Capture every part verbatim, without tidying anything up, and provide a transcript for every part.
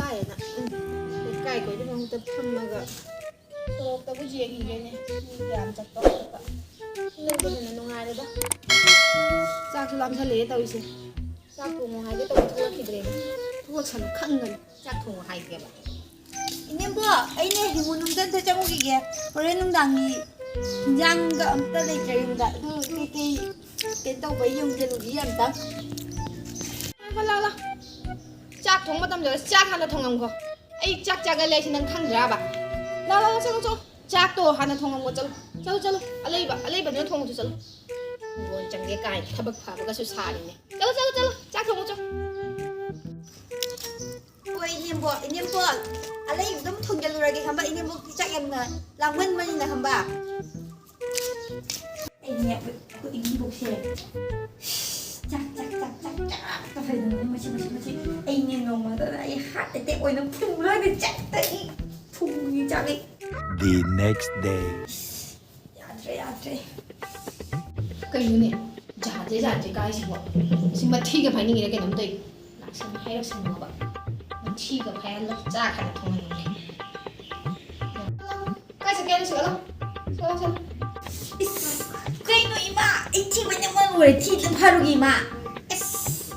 ꯂꯩꯀꯥꯏ ꯑꯅ, ꯎꯝ, ꯂꯩꯀꯥꯏ ꯀꯣꯏꯕꯒꯤ ꯃꯍꯨꯠꯇ ꯐꯝꯃꯒ ꯁꯣꯔꯣꯛꯇꯕꯨ ꯌꯦꯡꯈꯤꯒꯦꯅꯦ꯫ ꯃꯤ ꯌꯥꯝ ꯆꯠꯄ ꯈꯣꯠꯄ꯫ ꯁꯤꯅꯕꯨ ꯍꯦꯟꯅ ꯅꯨꯡꯉꯥꯏꯔꯦꯗ꯫ ꯆꯥꯛꯁꯨ ꯂꯥꯝꯁꯜꯂꯛꯑꯦ ꯇꯧꯔꯤꯁꯦ꯫ ꯆꯥꯛ ꯊꯣꯡꯉꯣ ꯍꯥꯏꯒꯦ ꯇꯧꯕ ꯊꯣꯛꯂꯛꯈꯤꯗ꯭ꯔꯦꯅꯦ꯫ ꯊꯣꯛꯂꯛꯁꯅꯨ ꯈꯪꯒꯅꯤ꯫ ꯆꯥꯛ ꯊꯣꯡꯉꯣ ꯍꯥꯏꯒꯦꯕ꯫ ꯏꯅꯦꯝꯕꯣꯛ, ꯑꯩꯅꯦ ꯍꯤꯡꯒꯣꯜ ꯅꯨꯡꯗ ꯑꯝꯇ ꯆꯪꯉꯨꯈꯤꯒꯦ꯫ ꯍꯣꯔꯦꯟ ꯅꯨꯡꯗꯥꯡꯒꯤ ꯍꯤꯟꯖꯥꯡꯒ ꯑꯝꯇ ꯂꯩꯇ꯭ꯔꯦ ꯌꯨꯝꯗ꯫ ꯑꯗꯨ ꯀꯩꯀꯩ ꯀꯩꯅꯣ ꯇꯧꯕ ꯌꯦꯡꯁꯤꯜꯂꯨꯈꯤꯒꯦ ꯑꯝꯇ꯫ ꯂꯥ, ꯂꯥ, ꯂꯥ꯫ ꯆꯥꯛ ꯊꯣꯡ ꯃꯇꯝ ꯌꯧꯔꯦ꯫ ꯆꯥꯛ ꯍꯥꯟꯅ ꯊꯣꯡꯉꯝꯈꯣ꯫ ꯑꯩ ꯆꯥꯛ ꯆꯥꯒꯜꯂꯦ ꯍꯥꯏꯁꯤ ꯅꯪ ꯈꯪꯗ꯭ꯔꯕ? ꯂꯥ, ꯂꯥ, ꯂꯥ, ꯆꯠꯂꯣ, ꯆꯠꯂꯣ꯫ ꯆꯥꯛꯇꯣ ꯍꯥꯟꯅ ꯊꯣꯡꯉꯝꯈꯣ, ꯆꯠꯂꯣ꯫ ꯆꯠꯂꯣ, ꯆꯠꯂꯣ꯫ ꯑꯂꯩꯕ, ꯑꯂꯩꯕꯗꯨꯅ ꯊꯣꯡꯉꯨꯆꯣ, ꯆꯠꯂꯣ꯫ ꯍꯤꯡꯒꯣꯜ ꯆꯪꯒꯦ ꯀꯥꯏꯅ ꯊꯕꯛ ꯐꯕꯒꯁꯨ ꯁꯥꯔꯤꯅꯦ꯫ ꯆꯠꯂꯣ, ꯆꯠꯂꯣ, ꯆꯠꯂꯣ꯫ ꯆꯥꯛ ꯊꯣꯡꯉꯨꯆꯣ꯫ ꯍꯣꯏ, ꯏꯅꯦꯝꯕꯣꯛ, ꯏꯅꯦꯝꯕꯣꯛ꯫ ꯑꯂꯩꯕꯗꯨꯝ ꯊꯣꯡꯖꯜꯂꯨꯔꯒꯦ ꯈꯪꯕ, ꯏꯅꯦꯝꯕꯣꯛꯇꯤ ꯆꯥꯛ ꯌꯥꯝꯅ ꯂꯥꯝꯒꯟꯕꯅꯤꯅ ꯈꯪꯕ꯫ ꯑꯩꯅꯦ, ꯑꯩꯈꯣꯏ, ꯑꯩꯈꯣꯏ ꯏꯅꯦꯝꯕꯣꯛꯁꯦ ꯆꯥꯛ, ꯆꯥꯛ, ꯆꯥꯛ, ꯆꯥꯛ, ꯆꯥꯛ ꯇꯧꯔꯦꯗꯅ, ꯃꯁꯤ, ꯃꯁꯤ, ꯃꯁꯤ꯫ ꯑꯩꯅꯦ ꯅꯣꯡꯃꯗ ꯑꯩ heart attack ꯑꯣꯏꯅ ꯐꯨꯝꯂꯒ ꯆꯥꯛꯇ ꯑꯩ ꯊꯣꯡꯉꯤ ꯆꯥꯛ ꯑꯩ꯫ The next day. ꯌꯥꯗ꯭ꯔꯦ, ꯌꯥꯗ꯭ꯔꯦ꯫ ꯀꯩꯅꯣꯅꯦ? ꯖꯥꯠꯁꯦ, ꯖꯥꯠꯁꯦ ꯀꯥꯏꯁꯤꯕꯣ? ꯁꯤ ꯃꯊꯤꯒ ꯐꯥꯏꯅꯤꯡꯉꯤꯔ ꯀꯩꯅꯣꯝ ꯇꯧꯏ꯫ ꯂꯥꯛꯁꯟ ꯍꯥꯏꯔꯛꯁꯟꯕꯕ꯫ ꯃꯊꯤꯒ ꯐꯥꯏꯍꯜꯂ ꯆꯥꯛ ꯍꯥꯟꯅ ꯊꯣꯡꯍꯟꯒꯦ꯫ ꯀꯥꯏ ꯆꯠꯀꯦ ꯍꯥꯏꯅꯣ? ꯁꯤꯗ ꯂꯥꯎ꯫ ꯁꯤꯗ ꯂꯥꯎ, ꯁꯤꯗ ꯂꯥꯎ꯫ ꯏꯁ, ꯀꯩꯅꯣ ꯏꯃꯥ? ꯑꯩ ꯊꯤ ꯐꯥꯏꯅꯤꯡꯕꯅ ꯂꯣꯏꯔꯦ꯫ ꯊꯤ ꯑꯗꯨꯝ ꯐꯥꯏꯔꯨꯒꯦ ꯏꯃꯥ꯫ ꯏꯁ,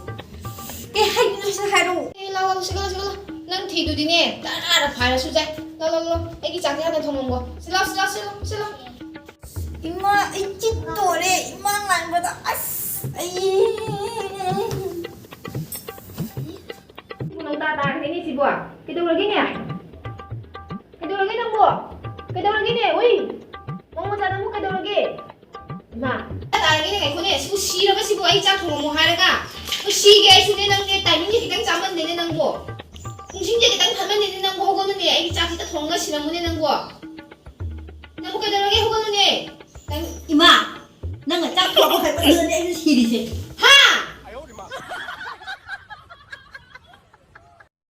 ꯀꯩ ꯍꯥꯏꯅꯣ ꯁꯤꯗ ꯍꯥꯏꯔꯛꯑꯣ꯫ ꯑꯦ, ꯂꯥꯎ, ꯂꯥꯎ, ꯁꯤꯗ ꯂꯥꯎ, ꯁꯤꯗ ꯂꯥꯎ꯫ ꯅꯪ ꯊꯤꯗꯨꯗꯤꯅꯦ, ꯇꯔꯥꯔꯛ ꯐꯥꯏꯔꯁꯨ ꯌꯥꯏ꯫ ꯂꯥꯎ, ꯂꯥꯎ, ꯂꯥꯎ, ꯂꯥꯎ꯫ ꯑꯩꯒꯤ ꯆꯥꯛꯁꯦ ꯍꯥꯟꯅ ꯊꯣꯡꯉꯝꯃꯣ꯫ ꯁꯤꯗ ꯂꯥꯎ, ꯁꯤꯗ ꯂꯥꯎ, ꯁꯤꯗ ꯂꯥꯎ, ꯁꯤꯗ ꯂꯥꯎ꯫ ꯏꯃꯥ, ꯑꯩ ꯆꯤꯠꯇꯣꯔꯦ, ꯏꯃꯥ ꯉꯥꯏꯕꯗ꯫ ꯑꯁ, ꯑꯩ꯫ ꯅꯣꯡ ꯇꯥ ꯇꯥꯈ꯭ꯔꯦꯅꯦ ꯁꯤꯕꯣ꯫ ꯀꯩꯗꯧꯔꯒꯦꯅꯦ? ꯀꯩꯗꯧꯔꯒꯦ ꯅꯪꯕꯣ? ꯀꯩꯗꯧꯔꯒꯦꯅꯦ? ꯎꯏ! ꯏꯃꯥ, ꯇꯥꯔꯒꯦꯅꯦ, ꯉꯥꯏꯈꯣꯅꯦ꯫ ꯁꯤꯕꯨ ꯁꯤꯔꯕ ꯁꯤꯕꯨ? ꯑꯩ ꯆꯥꯛ ꯊꯣꯡꯉꯝꯃꯣ ꯍꯥꯏꯔꯒ? ꯁꯤꯒꯦ ꯑꯩꯁꯨꯅꯦ꯫ ꯅꯪꯅꯦ, ꯇꯥꯏꯃꯤꯡꯁꯦ ꯈꯤꯇꯪ ꯆꯥꯃꯟꯗꯦꯅꯦ ꯅꯪꯕꯣ꯫ ꯄꯨꯡꯁꯤꯡꯁꯦ ꯈꯤꯇꯪ ꯐꯃꯟꯗꯦꯅꯦ ꯅꯪꯕꯣ꯫ ꯍꯧꯒꯠꯂꯨꯅꯦ, ꯑꯩꯒꯤ ꯆꯥꯛ ꯈꯤꯇ ꯊꯣꯡꯉꯒ ꯁꯤꯔꯝꯃꯨꯅꯦ ꯅꯪꯕꯣ꯫ ꯅꯪꯕꯨ ꯀꯩꯗꯧꯔꯒꯦ? ꯍꯧꯒꯠꯂꯨꯅꯦ꯫ ꯅꯪ ꯏꯃꯥ, ꯅꯪꯅ ꯆꯥꯛ ꯊꯣꯡꯉꯣ ꯍꯥꯏꯕꯗꯨꯗꯅꯦ ꯑꯩꯅ ꯁꯤꯔꯤꯁꯦ꯫